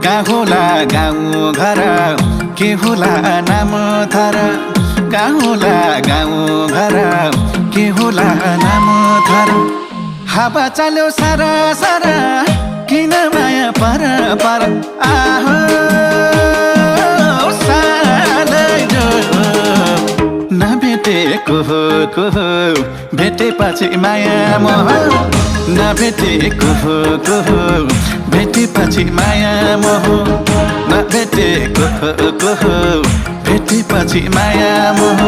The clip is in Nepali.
कहाँ होला गाउँ घर के होला नाम थर कहाँ होला गाउँ घर के होला नाम थर हावा चल्यो सारा सारा किन माया पर पर आहो सालैजो नभेटेको को भेटेपछि माया मोह नभेटेको को भेटेपछि माया मोह नभेटेको को भेटेपछि माया मोह